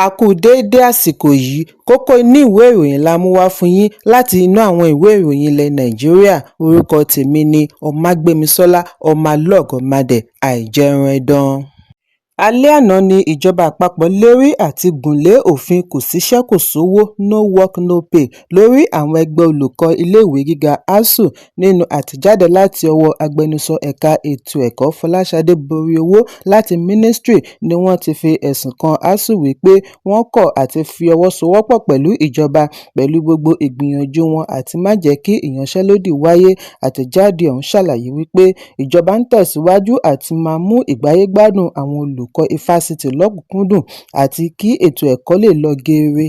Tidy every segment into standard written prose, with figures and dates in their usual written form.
A kú déédé àsìkò yìí. Kókó inú ìwé ìròyìn la mú wá fún yín láti inú àwọn ìwé ìròyìn ilẹ̀ Nàìjíríà. Orúkọ tèmi ni Ọmágbémisọ́lá ọmọlọ́gọ̀mádẹ àìjẹun-ẹ̀dàn. Alẹ́ àná ní ìjọba àpapọ̀ lérí àti gùn lé òfin kò síṣẹ́ kò sówó no work no pay lórí àwọn ẹgbẹ́ olùkọ́ iléèwé gíga ASUU. Nínú àtẹ̀jáde láti ọwọ́ agbẹnusọ ẹ̀ka ètò ẹ̀kọ́ Fọláṣadé Boriowo láti Ministry ni wọ́n ti fi ẹ̀sùn kan ASUU wí pé wọ́n kọ̀ àti fi ọwọ́ sowọ́pọ̀ pẹ̀lú ìjọba pẹ̀lú gbogbo ìgbìyànjú wọn àti má jẹ́ kí ìyanṣẹ́lódì wáyé. Àtẹ̀jáde ọ̀hún ṣàlàyé wípé ìjọba ń tẹ̀síwájú àti máa mú ìgbáyégbádùn àwọn olùkọ́ ifásitì lọ́kùn-ún-kúndùn àti kí ètò ẹ̀kọ́ lè lọ geere.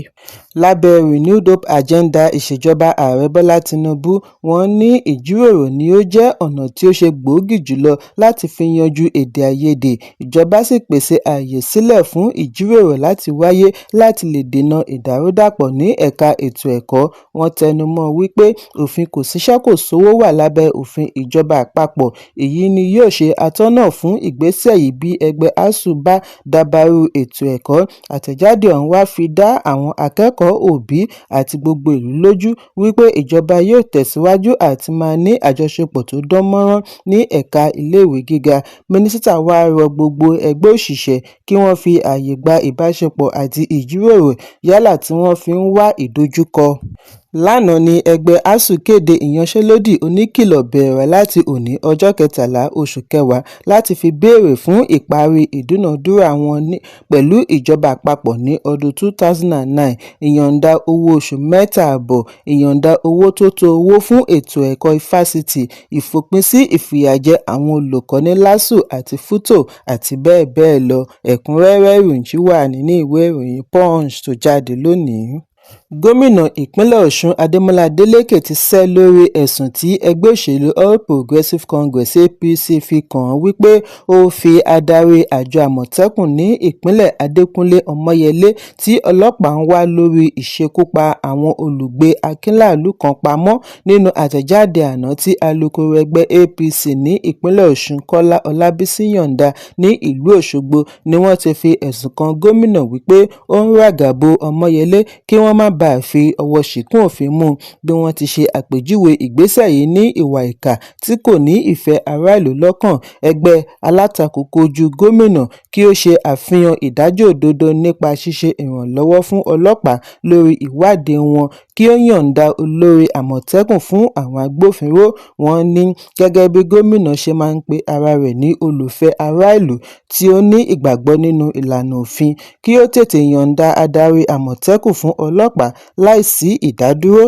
Lábẹ́ Renewed Hope Agenda ìṣèjọba Ààrẹ Bọ́lá Tinubu, wọ́n ní ìjíròrò ni ó jẹ́ ọ̀nà tí ó ṣe gbòógì jùlọ láti fi yanjú èdè-àìyedè, ìjọba sì pèsè ààyè sílẹ̀ fún ìjíròrò láti wáyé láti lè dènà ìdàrúdàpọ̀ ní ẹ̀ka ètò ẹ̀kọ́. Wọ́n tẹnu mọ́ ọn wípé òfin kò síṣẹ́ kò sówó wà lábẹ́ òfin ìjọba àpapọ̀, èyí ni yóò ṣe atọ́nà fún ìgbésẹ̀ yìí bí ẹgbẹ́ ASUU bá dabarú ètò ẹ̀kọ́. Àtẹ̀jáde ọ̀hún wá fi dá àwọn akẹ́kọ̀ọ́, òbí àti gbogbo ìlú lójú wípé ìjọba yóò tẹ̀síwájú àti máa ní àjọṣepọ̀ tó dán mọ́rán ní ẹ̀ka iléèwé gíga. Mínísítà wàá rọ gbogbo ẹgbẹ́ òṣìṣẹ́ kí wọ́n fi ààyè gba ìbáṣepọ̀ àti ìjíròrò yálà tí wọ́n fi ń wá ìdojúkọ. Lánàá ní ẹgbẹ́ ASUU kéde ìyanṣẹ́lódì oníkìlọ̀ bẹ̀rẹ̀ láti òní ọjọ́ 13 oṣù kẹwàá láti fi béèrè fún ìparí ìdúnàádúrà wọn pẹ̀lú ìjọba àpapọ̀ ní ọdún 2009, ìyọ̀ǹda owó oṣù mẹ́ta ààbọ̀, ìyọ̀ǹda owó tó tó owó fún ètò ẹ̀kọ́ ifásitì, ìfòpin sí ìfìyàjẹ àwọn olùkọ́ ní LASU àti FUTO àti bẹ́ẹ̀ bẹ́ẹ̀ lọ. Ẹ̀kúnrẹ́rẹ́ ìròyìn ṣì wà nínú ìwé ìròyìn Punch tó jáde lónìí. Gómìnà ìpínlẹ̀ Ọ̀sùn Adémọlá Adeleke ti sẹ́ lórí ẹ̀sùn tí ẹgbẹ́ òṣèlú All Progressives Congress APC fi kàn án wípé ó fi adarí àjọ Àmọ̀tẹ́kùn ní ìpínlẹ̀ Adékúnlé Ọmọyẹlé tí ọlọ́pàá ń wá lórí ìṣekúpa àwọn olùgbé Akinláàlú kan pamọ́. Nínú àtẹ̀jáde àná tí alūkkóró ẹgbẹ́ APC ní ìpínlẹ̀ Ọ̀sùn Kọ́lá Ọlábísí yọ̀ǹda ní ìlú Ọ̀ṣọ́gbó ni wọ́n ti fi ẹ̀sùn kan gómìnà wípé ó ń ràgà bo Ọmọyẹlé kí wọ́n má bàa fi ọwọ́ ṣìnkún òfin mú un, bí wọ́n ti ṣe àpèjúwe ìgbésẹ̀ yìí ní ìwà ìkà tí kò ní ìfẹ́ aráàlú lọ́kàn. Ẹgbẹ́ alátakò kojú gómìnà kí ó ṣe àfihàn ìdájọ́ òdodo nípa ṣíṣe ìrànlọ́wọ́ fún ọlọ́pàá lórí ìwádìí wọn, kí ó yọ̀ǹda olórí Àmọ̀tẹ́kùn fún àwọn agbófinró. Wọ́n ní gẹ́gẹ́ bí gómìnà ṣe máa ń pe ara rẹ̀ ní olùfẹ́ aráàlú tí ó ní ìgbàgbọ́ nínú ìlànà òfin, kí ó tètè yọ̀ǹda adarí Àmọ̀tẹ́kùn fún ọlọ́pàá láì sí ìdádúró,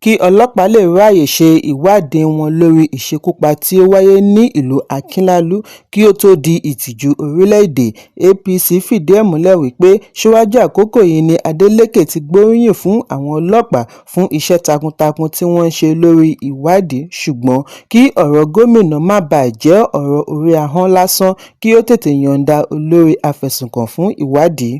kí ọlọ́pàá lè ráàyè ṣe ìwádìí wọn lórí ìṣekúpa tí ó wáyé ní ìlú Akinláàlú kí ó tó di ìtìjú orílẹ̀-èdè. APC fìdí ẹ̀ múlẹ̀ wípé síwájú àkókò yìí ni Adeleke ti gbóríyìn fún àwọn ọlọ́pàá fún iṣẹ́ takuntakun tí wọ́n ń ṣe lórí ìwádìí, ṣùgbọ́n kí ọ̀rọ̀ gómìnà má bàa jẹ́ ọ̀rọ̀ orí ahọ́n lásán kí ó tètè yọ̀ǹda olórí afẹ̀sùnkàn fún ìwádìí.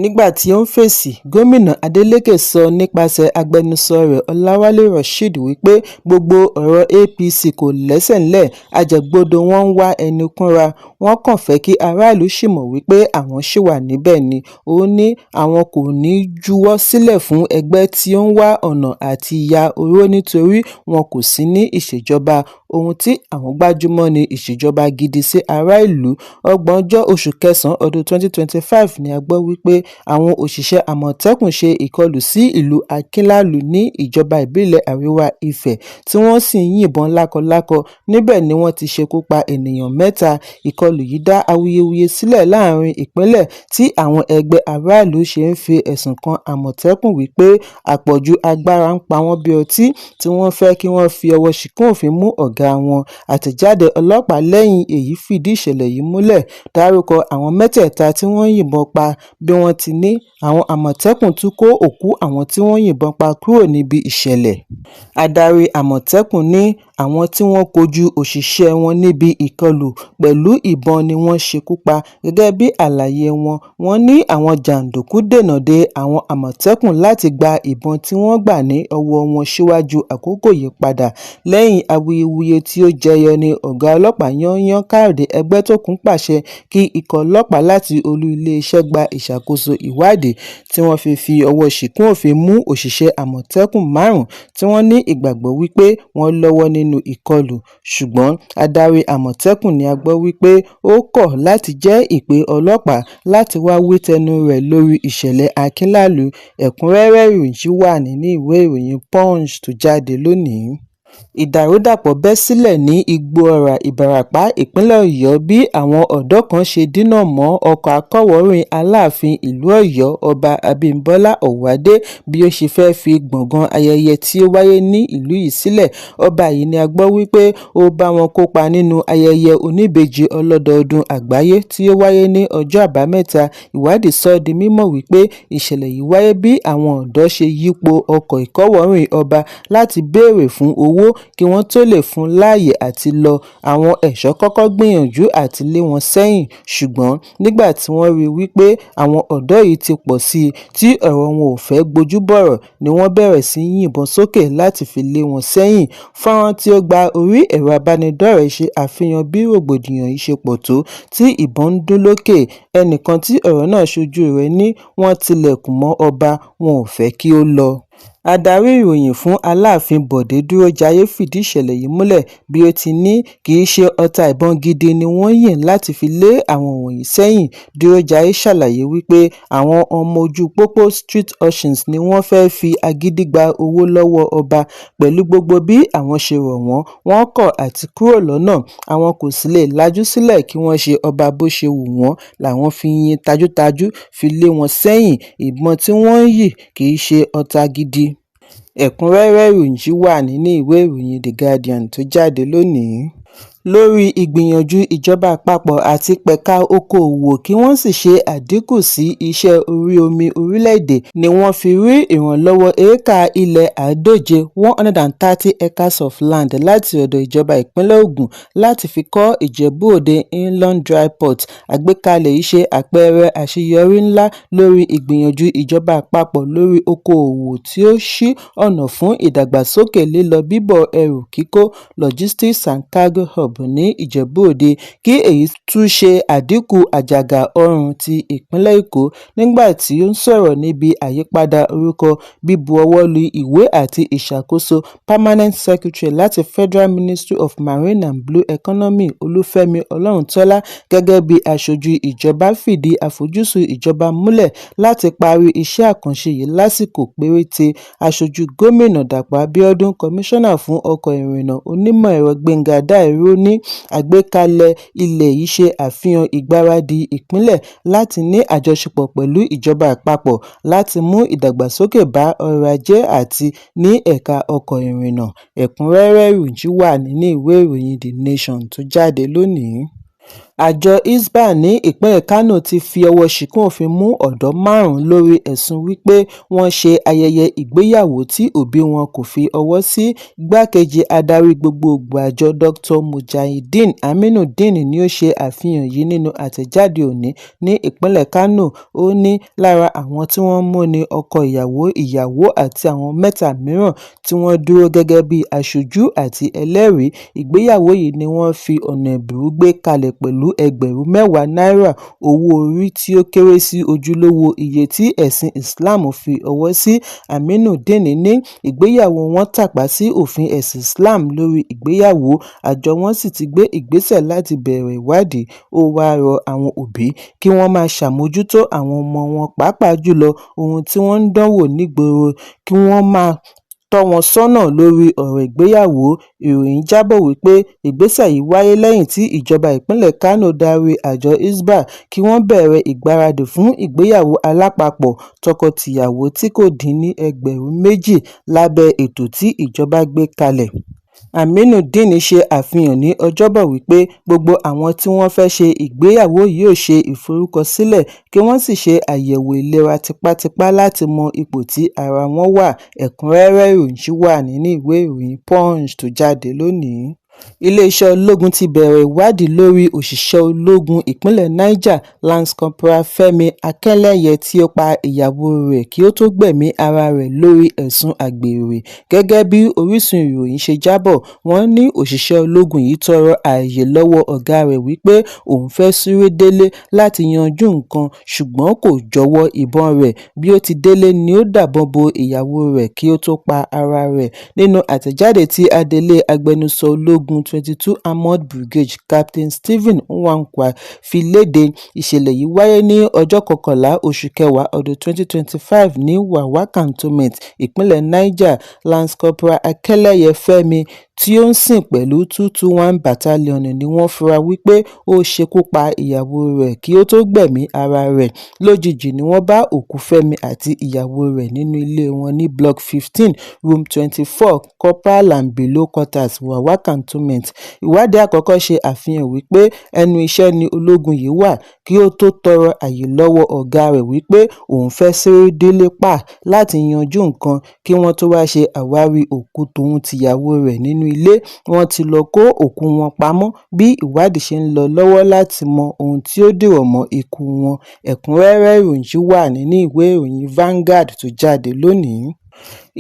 Nígbà tí ó ń fèsì, gómìnà Adeleke sọ nípasẹ̀ agbẹnusọ rẹ̀ Ọláwálé Rasheed wípé gbogbo ọ̀rọ̀ APC kò lẹ́sẹ̀ nílẹ̀, ajẹ̀gbodò wọn ń wá ẹnu kúnra, wọ́n kàn fẹ́ kí aráàlú ṣì mọ̀ wípé àwọn ṣì wà níbẹ̀ ni. Ó ní àwọn kò ní í juwọ́ sílẹ̀ fún ẹgbẹ́ tí ó ń wá ọ̀nà àti ya oró nítorí wọn kò sí ní ìṣèjọba, ohun tí àwọn gbájú mọ́ ní ìṣèjọba gidi sí aráàlú. Ògbóǹjọ́ oṣù kẹsàn-án ọdún 2025 ni a gbọ́ wípé àwọn òṣìṣẹ́ Àmọ̀tẹ́kùn ṣe ìkọlù sí ìlú Akinláàlú ní ìjọba ìbílẹ̀ Àríwá Ife tí wọ́n sì ń yìnbọn lákọlákọ. Níbẹ̀ ni wọ́n ti ṣekú pa ènìyàn mẹ́ta. Ìkọlù yìí dá awuyewuye sílẹ̀ láàrin ìpínlẹ̀ tí àwọn ẹgbẹ́ aráàlú ṣe ń fi ẹ̀sùn kan Àmọ̀tẹ́kùn wípé àpọ̀jù agbára ń pa wọ́n bí ọtí, tí wọ́n fẹ́ kí wọ́n fi ọwọ́ ṣìnkún òfin mú ọ̀gá wọn. Àtẹ̀jáde ọlọ́pàá lẹ́yìn èyí fìdí ìṣẹ̀lẹ̀ yìí múlẹ̀, dárúkọ àwọn mẹ́tẹ̀ẹ̀ta tí wọ́n yìnbọn pa bí wọ́n ti ní àwọn Àmọ̀tẹ́kùn tún kó òkú àwọn tí wọ́n yìnbọn pa kúrò níbi ìṣẹ̀lẹ̀. Adarí Àmọ̀tẹ́kùn ní àwọn tí wọ́n kojú òṣìṣẹ́ wọn níbi ìkọlù pẹ̀lú ìbọn ni wọ́n ṣekú pa. Gẹ́gẹ́ bí àlàyé wọn, wọ́n ní àwọn jàǹdùkú dènà de àwọn Àmọ̀tẹ́kùn láti gba ìbọn tí wọ́n gbà ní ọwọ́ wọn síwájú àkókò yìí padà. Lẹ́yìn awuyewuye tí ó jẹyọ ní ọ̀gá ọlọ́pàá yányán Káyọ̀dé Ẹgbẹ́tókun pàṣẹ kí ikọ̀ ọlọ́pàá láti olú iléeṣẹ́ gba ìṣàkóso ìwádìí tí wọ́n fi fi ọwọ́ ṣìkún òfin mú òṣìṣẹ́ Àmọ̀tẹ́kùn márùn-ún tí wọ́n ní ìgbàgbọ́ wípé wọ́n lọ́wọ́ nínú ìkọlù. Ṣùgbọ́n adarí Àmọ̀tẹ́kùn ní a gbọ́ wípé ó kọ̀ láti jẹ́ ìpè ọlọ́pàá láti wá wí tẹnu rẹ̀ lórí ìṣẹ̀lẹ̀ Akinlálu. Ẹ̀kúnrẹ́rẹ́ ìròyìn yìí wà nínú ìwé ìròyìn Punch tó jáde lónìí. Ìdàrúdàpọ̀ bẹ́ sílẹ̀ ní Igbóọrá, Ìbarapá, ìpínlẹ̀ Ọ̀yọ́ bí àwọn ọ̀dọ́ kan ṣe dínà mọ́ ọkọ̀ akọ̀wọ̀ọ́rìn Aláàfin ìlú Ọ̀yọ́, Ọba Abímbọ́lá Ọwọ́adé bí ó ṣe fẹ́ẹ́ fi gbọ̀ngàn ayẹyẹ tí ó wáyé ní ìlú yìí sílẹ̀. Ọba yìí ni a gbọ́ wípé ó bá wọn kópa nínú ayẹyẹ oníbejì ọlọ́dọọdún àgbáyé tí ó wáyé ní ọjọ́ Àbámẹ́ta. Ìwádìí sọ di mímọ̀ wípé ìṣẹ̀lẹ̀ yìí wáyé bí àwọn ọ̀dọ́ ṣe yípo ọkọ̀ ìkọ́wọ̀ọ́rìn ọba láti béèrè fún owó kí wọ́n tóó lè fún un láàyè àti lọ. Àwọn ẹ̀ṣọ́ kọ́kọ́ gbìyànjú àti lé wọn sẹ́yìn, ṣùgbọ́n nígbà tí wọ́n rí i wípé àwọn ọ̀dọ́ yìí ti pọ̀ sí i tí ọ̀rọ̀ wọn ò fẹ́ẹ́ gbojú bọ̀rọ̀ ni wọ́n bẹ̀rẹ̀ sí í yìnbọn sókè láti fi lé wọn sẹ́yìn. Fọ́nrán tí ó gba orí ẹ̀rọ ìbánidọ́rẹ̀ẹ́ ṣe àfihàn bí rògbòdìyàn yìí ṣe pọ̀ tó, tí ìbọn ń dún lókè. Ẹnìkan tí ọ̀rọ̀ náà ṣojú rẹ̀ ní wọ́n tilẹ̀kùn mọ́ ọba, wọn ò fẹ́ kí ó lọ. Adarí ìròyìn fún Aláàfin Bọ̀dé Dúrójayé fìdí ìṣẹ̀lẹ̀ yìí múlẹ̀ bí ó ti ní kì í ṣe ọta ìbọn gidi ni wọ́n yìn láti fi lé àwọn wọ̀nyí sẹ́yìn. Dúrójayé ṣàlàyé wípé àwọn ọmọ ojú pópó street urchins ni wọ́n fẹ́ẹ́ fi agídí gba owó lọ́wọ́ ọba. Pẹ̀lú gbogbo bí àwọn ṣe rọ̀ wọ́n, wọ́n kọ̀ àti kúrò lọ́nà, àwọn kò sì lè lajú sílẹ̀ kí wọ́n ṣe ọba bó ṣe wù wọ́n làwọn fi yín tajútajú fi lé wọn sẹ́yìn. Ìbọn tí wọ́n yìn kì í ṣe ọta gidi. Ẹ̀kúnrẹ́rẹ́ ìròyìn yìí wà nínú ìwé ìròyìn The Guardian tó jáde lónìí. Lórí ìgbìyànjú ìjọba àpapọ̀ àti pẹ̀ka okoòwò kí wọ́n sì ṣe àdínkù sí iṣẹ́ orí omi orílẹ̀-èdè ni wọ́n fi rí ìrànlọ́wọ́ éékà ilẹ̀ àádóje 130 acres of land láti ọ̀dọ̀ ìjọba ìpínlẹ̀ Ògùn láti fi kọ́ Ìjẹ̀bú-Òde Inland Dry Port. Àgbékalẹ̀ yìí ṣe àpẹẹrẹ àṣeyọrí ńlá lórí ìgbìyànjú ìjọba àpapọ̀ lórí okoòwò tí ó ṣí ọ̀nà fún ìdàgbàsókè lílọ-bíbọ̀ ẹrù kíkó logistics and cargo hub ní Ìjẹ̀bú-Òde, kí èyí tún ṣe àdínkù àjàgà ọrùn ti ìpínlẹ̀ Èkó. Nígbà tí ó ń sọ̀rọ̀ níbi àyípadà orúkọ, bíbu ọwọ́ lu ìwé àti ìṣàkóso, Permanent Secretary láti Federal Ministry of Marine and Blue Economy Olúfẹ́mi Ọlọ́runtọ́lá gẹ́gẹ́ bí aṣojú ìjọba fìdí àfojúsùn ìjọba múlẹ̀ láti parí iṣẹ́ àkànṣe yìí lásìkò péréte. Aṣojú Gómìnà Dàpọ̀ Abíọ́dún, Kọmíṣánná fún Ọkọ̀ ìrìnnà Onímọ̀-ẹ̀rọ Gbénga Dáìró ní àgbékalẹ̀ ilẹ̀ yìí ṣe àfihàn ìgbáradì ìpínlẹ̀ láti ní àjọṣepọ̀ pẹ̀lú ìjọba àpapọ̀ láti mú ìdàgbàsókè bá ọrọ̀ ajé àti ní ẹ̀ka ọkọ̀ ìrìnnà. Ẹ̀kúnrẹ́rẹ́ ìròyìn yìí wà nínú ìwé ìròyìn The Nation tó jáde lónìí. Àjọ Hisbah ní ìpínlẹ̀ Kánò ti fi ọwọ́ ṣìkún òfin mú ọ̀dọ́ márùn-ún lórí ẹ̀sùn wípé wọ́n ṣe ayẹyẹ ìgbéyàwó tí òbí wọn kò fi ọwọ́ sí. Igbákejì adarí gbogboògbò àjọ Dr. Mujahideen Aminu Deen ni ó ṣe àfihàn yìí nínú àtẹ̀jáde òní ní ìpínlẹ̀ Kánò. Ó ní lára àwọn tí wọ́n mú ní ọkọ ìyàwó, ìyàwó àti àwọn mẹ́ta mìíràn tí wọ́n dúró gẹ́gẹ́ bí aṣojú àti ẹlẹ́rìí. Ìgbéyàwó yìí ni wọ́n fi ọ̀nà ẹ̀bùrú gbé kalẹ̀ pẹ̀lú ẹgbẹ̀rún mẹ́wàá náírà owó orí tí ó kéré sí ojúlówó iye tí ẹ̀sìn Islam fi ọwọ́ sí. Aminu Deen ní ìgbéyàwó wọn tàpá sí òfin ẹ̀sìn Islam lórí ìgbéyàwó, àjọ wọn sì ti gbé ìgbésẹ̀ láti bẹ̀rẹ̀ ìwádìí. Ó wáá rọ àwọn òbí kí wọ́n máa ṣàmójútó àwọn ọmọ wọn pàápàá jùlọ ohun tí wọ́n ń dánwò nígboro kí wọ́n máa tọ́ wọn sọ́nà lórí ọ̀rọ̀ ìgbéyàwó. Ìròyìn jábọ̀ wípé ìgbésẹ̀ yìí wáyé lẹ́yìn tí ìjọba ìpínlẹ̀ Kánò darí àjọ Hisbah kí wọ́n bẹ̀rẹ̀ ìgbáradì fún ìgbéyàwó alápapọ̀ tọkọ-tìyàwó tí kò dín ní ẹgbẹ̀rún méjì lábẹ́ ètò tí ìjọba gbé kalẹ̀. Aminuddin ṣe àfihàn ní Ọjọ́bọ̀ wípé gbogbo àwọn tí wọ́n fẹ́ ṣe ìgbéyàwó yóò ṣe ìforúkọsílẹ̀ kí wọ́n sì ṣe àyẹ̀wò ìlera tipátipá láti mọ ipò tí ara wọn wà. Ẹ̀kúnrẹ́rẹ́ ìròyìn ṣì wà nínú ìwé ìròyìn Punch tó jáde lónìí. Iléeṣẹ́ ológun ti bẹ̀rẹ̀ ìwádìí lórí òṣìṣẹ́ ológun ìpínlẹ̀ Niger, Lance Corporal Femi Akinleye, tí ó pa ìyàwó rẹ̀ kí ó tó gbẹ̀mí ara rẹ̀ lórí ẹ̀sùn àgbèrè. Gẹ́gẹ́ bí orísun ìròyìn ṣe jábọ̀, wọ́n ní òṣìṣẹ́ ológun yìí tọrọ ààyè lọ́wọ́ ọ̀gá rẹ̀ wípé òun fẹ́ sáré délé láti yanjú nǹkan, ṣùgbọ́n kò jọ̀wọ́ ìbọn rẹ̀. Bí ó ti délé ni ó dábọ̀n bo ìyàwó rẹ̀ kí ó tó pa ara rẹ̀. Nínú àtẹ̀jáde tí adelé agbẹnusọ ológun 22 Armoured Brigade, Captain Stephen Nwankwa, fi lédè, ìṣẹ̀lẹ̀ yìí wáyé ní ọjọ́ 11 oṣù kẹwàá ọdún 2025 ní Wàwá Cantonment, ìpínlẹ̀ Niger. Lance Corporal Akinleye Femi, tí ó ń sìn pẹ̀lú 221 Battalion ni wọ́n fura wípé ó ṣekú pa ìyàwó rẹ̀ kí ó tó gbẹ̀mí ara rẹ̀. Lójijì ni wọ́n bá òkú Fẹ́mi àti ìyàwó rẹ̀ nínú ilé wọn ní Block 15, Room 24, Corporal and Bello Quarters, Wàwá Cantonment. Ìwádìí àkọ́kọ́ ṣe àfihàn wípé ẹnu iṣẹ́ ni ológun yìí wà kí ó tó tọrọ ààyè lọ́wọ́ ọ̀gá rẹ̀ wípé òun fẹ́ sáré délé pa láti yanjú nǹkan kí wọ́n tó wáá ṣe àwárí òkú tòun tìyàwó rẹ̀ nínú ilé. Wọ́n ti lọ́ọ́ kó òkú wọn pamọ́ bí ìwádìí ṣe ń lọ lọ́wọ́ láti mọ ohun tó dìrọ̀ mọ́ ikú wọn. Ẹ̀kúnrẹ́rẹ́ ìròyìn ṣì wà nínú ìwé ìròyìn Vanguard tó jáde lónìí.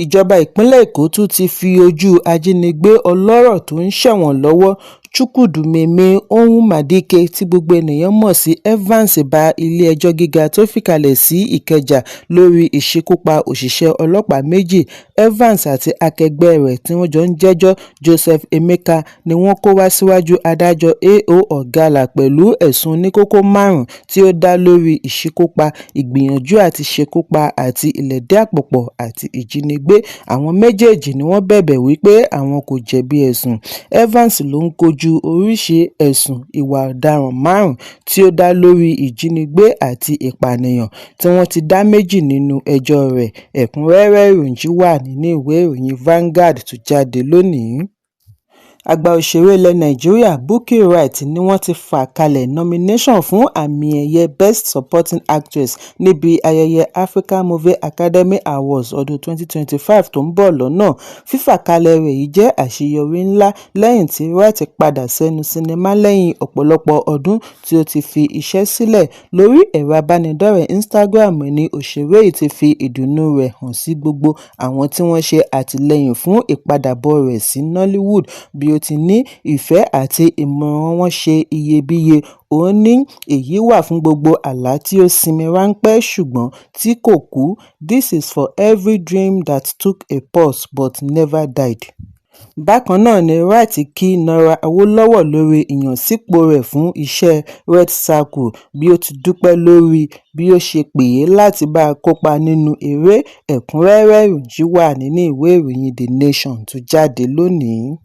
Ìjọba ìpínlẹ̀ Èkó tún ti fi ojú ajínigbé ọlọ́rọ̀ tó ń ṣẹ̀wọ̀n lọ́wọ́, Chukwudumebi Onwuamadike, tí gbogbo ènìyàn mọ̀ sí Evans, bá ilé-ẹjọ́ gíga tó fìkàlẹ̀ sí Ìkẹjà lórí ìṣekúpa òṣìṣẹ́ ọlọ́pàá méjì. Evans àti akẹgbẹ́ rẹ̀ tí wọ́n jọ ń jẹ́jọ́, Joseph Emeka, ni wọ́n kó wá síwájú adájọ́ A. O. Ogalla pẹ̀lú ẹ̀sùn oníkókó márùn-ún tí ó dá lórí ìṣekúpa, ìgbìyànjú àti ṣekúpa àti ìlẹ̀dí-àpòpọ̀ àti ìjínigbé. Àwọn méjèèjì ni wọ́n bẹ̀bẹ̀ wípé àwọn kò jẹ̀bi ẹ̀sùn. Evans ló ń kojú oríṣìí ẹ̀sùn ìwà ọ̀daràn márùn-ún tí ó dá lórí ìjínigbé àti ìpànìyàn, tí wọ́n ti dá méjì nínú ẹjọ́ rẹ̀. Ẹ̀kúnrẹ́rẹ́ ìròyìn ṣì wà nínú ìwé ìròyìn Vanguard tó jáde lónìí. Àgbà òṣèré ilẹ̀ Nàìjíríà Bukky Wright ni wọ́n ti fà kalẹ̀ nomination fún àmì-ẹ̀yẹ Best Supporting Actress níbi ayẹyẹ African Movie Academy Awards ọdún 2025 tó ń bọ̀ lọ́nà. Fífàkalẹ̀ rẹ̀ yìí jẹ́ àṣeyọrí ńlá lẹ́yìn tí Wright padà sẹ́nu sinimá lẹ́yìn ọ̀pọ̀lọpọ̀ ọdún tí ó ti fi iṣẹ́ sílẹ̀. Lórí ẹ̀rọ ìbánidọ́rẹ̀ẹ́ Instagram ni òṣèré yìí ti fi ìdùnnú rẹ̀ hàn sí gbogbo àwọn tí wọ́n ṣe àtìlẹ́yìn fún ìpadàbọ̀ rẹ̀ sí Nollywood, bí ó ti ní ìfẹ́ àti ìmọ̀ràn wọn ṣe iyebíye. Ó ní èyí wà fún gbogbo àlá tí ó sinmi ráńpẹ́ ṣùgbọ́n tí kò kú. "This is for every dream that took a pause but never died." Bákan náà ni Wright kí Nora Awólọ́wọ̀ lórí ìyànsípò rẹ̀ fún iṣẹ́ Red Circle, bí ó ti dúpẹ́ lórí bí ó ṣe pè é láti bá a kópa nínú eré. Ẹ̀kúnrẹ́rẹ́ ìròyìn ṣì wà nínú ìwé ìròyìn The Nation tó jáde lónìí.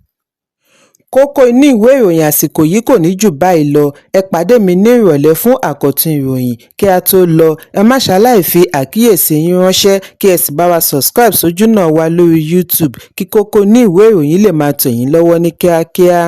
Kókó inú ìwé ìròyìn àsìkò yìí kò ní jù báyìí lọ. Ẹ pàdé mi ní ìrọ̀lẹ́ fún àkọ́tún ìròyìn. Kí a tó lọ, ẹ má ṣaláì fi àkíyèsí yín ránṣẹ́ kí ẹ sì bá wa subscribe sójúnà wa lórí YouTube kí kókó inú ìwé ìròyìn lè máa tẹ̀ yín lọ́wọ́ ní kíákíá.